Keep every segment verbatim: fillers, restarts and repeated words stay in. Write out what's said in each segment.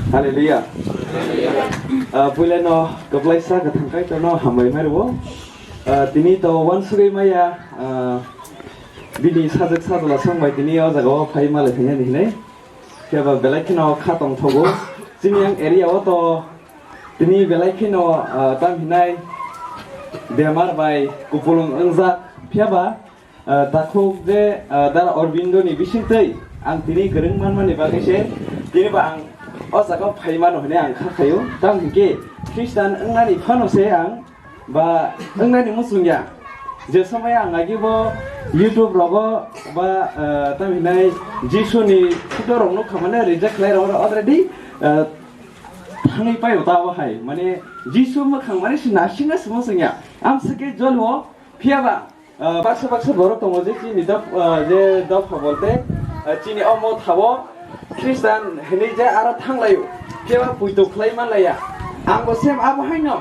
Hallelujah. Ah, puila no kwplaisa kwthang Kaitorno hambai mai rwo. Ah, tini to wansugwi maya, ah, bini sajwk sajla song bai tini o jaga o phai male thangya ni hinwi. Phiya ba belai kheno kha tong thogo. Chini ang area o to tini belai kheno, ah, tam hinai bemar bai kupulung wngjak. Phiya ba, ah, takhuk je, ah, Dara Aurobindo ni bisingtwi ang tini kwrwng manmani bagwi se tini ba ang o jaga o phai mano hinwi ang kha khaio. Tam hinkhe Khristan wngnani phano se ang ba wngnani muchung ya. Je somoi ang agi bo YouTube rogo ba, eh, tam hinai Jisu ni photo rok nukha mane reject khlai rok already, eh, thangwi paio ta bo hai. Mane Jisu mwkhang mane si nasing na simo singya. Am sike jolwo phiya ba, eh, baksa baksa borok tongo je chini dop, eh, je dopha bolte, eh, chini o motha o Khristan hinwi je aro thanglaio. Phiya ba puito khlai manlaiya. Ang bo same abo haino.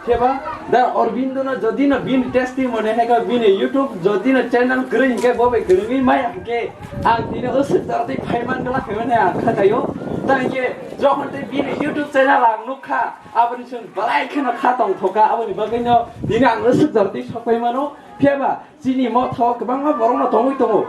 Phiya ba, Dara Aurobindo no jodi no bini testimony hai khe bini YouTube jodi no channel kwrwi hinkhe bo bai kwrwngwi maya hinkhe ang tini o swk jora twi phai man glak hinwi ang kha khaio. Ta hinkhe jokhon tei bini YouTube channel ang nukha, aboni chwng belai kheno kha tong thoka, aboni bagwi no tini ang o swk jora twi sok phai mano. Phiya ba, chini motha o kwbangma borok no tongwi tongo.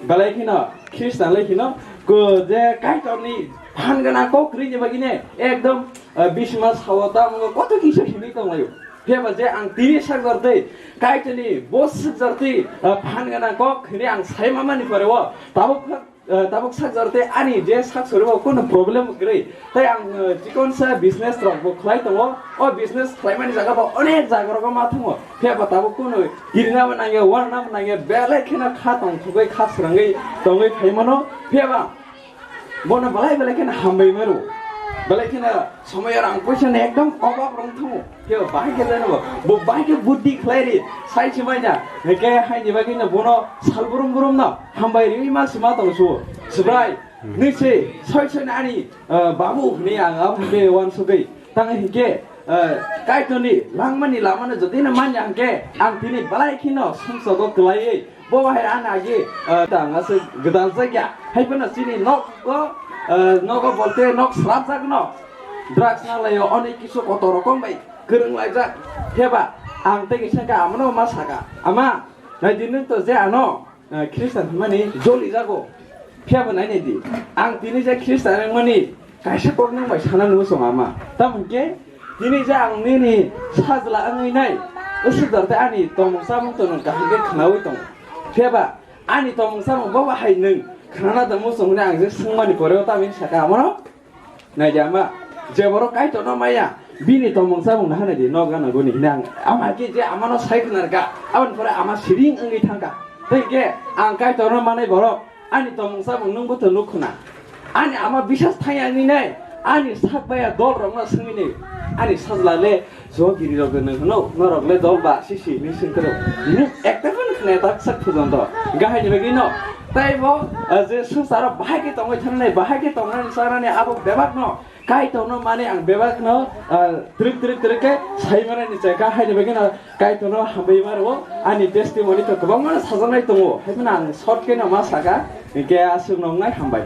Belai kheno Khristan lai kheno ko je Kaitor ni phan gana kok kwrwi ni bagwi ne ekdom, ah, bisma sao ta mungo koto kisa hinwi tonglaio. Phiya ba je ang tini sak jora twi Kaitor ni bo swk jora twi, ah, phan gana kok hinwi ang sai mamani pore o tabuk phak, ah, tabuk sak jora twi ani je sak sori bo kono problem kwrwi. Tai ang, eh, chikon sa business rok bo khlai tongo. O business khlaimani jaga bo onek jaga rogo ma thango. Phiya ba tabuk kono kirina bo nangya, warna bo nangya, belai kheno kha tong thugwi kha srangwi tongwi phai mano. Phiya ba bono belai belai kheno hambai maro. Belai kheno somoyo rang poisa ni ekdom obab rong thango. Phiya ba bahai khe jano bo, bo bahai khe buddhi khlai ri, sai se mai na. Heke haini bagwi no bono sal brum brum no hambai ri ma sima tong su. Subrai, nui se soi soi na ani, eh, babu hwnwi ang abo hwnwi wansugwi. Tang hinkhe, eh, Kaitorni langmani lamano jodi no manya hinkhe, ang tini belai kheno sumsogo kwlaiwi, bo hai ani agi, eh, tang aswk gwdal jakya. Hai phano chini nogo, eh, nogo bolte nok srapjakno. Drugs nalaio, onek kisu kotor rokom bai kwrwng laijak. Phiya ba, ang tei kisa khe amano ma saka, "Ama, nai di nwng to je ano." Eh, Khristan hwnmani joli jago. Phiya bo nai nai di. Ang tini je Khristan wngmani kaisa kok nang bai sana nung song ama. Tamo hwnkhe tini je ang nini sajla wngwi nai, usuk jora tei ani tongmung chamung to nwng kaham khe khwnaui tongo. Phiya ba ani tongmung chamung bo bahai nwng khnana tongmung song hwnwi ang je swngmani pore o tamini saka amano. Nai di ama, je borok Kaitorno maya, bini tongmung chamung no hanai di, nok gana guni hwnwi ang ama khe je amano sai khna rwkha, aboni pore ama siring wngwi thangkha. Tei khe ang Kaitorno manai borok, ani tongmung chamung nwng bo to nuk khna. Ani ama bisas thangya wngwi nai, ani sak baya dol rokno swngwi nai, ani sajla le Jogiri rok nwng hwno, norok le dol ba sisi hinwi swngtoro. Nini ekta phano khna tak sak phujon do. Gahai ni bagwi no. Tai bo, ah, je swngcharo bahai khe tongwi thangnai, bahai khe tongnani chanani abo bebak no. Kaitorno mani ang bebak no, ah, trik trik trik khe sai mani ni chai gahai ni bagwi no Kaitorno hambai maro ani testimony to kwbangma sajaknai tongo. Hai phano ang short khe no ma saka, hinkhe aswk no wngnai hambai.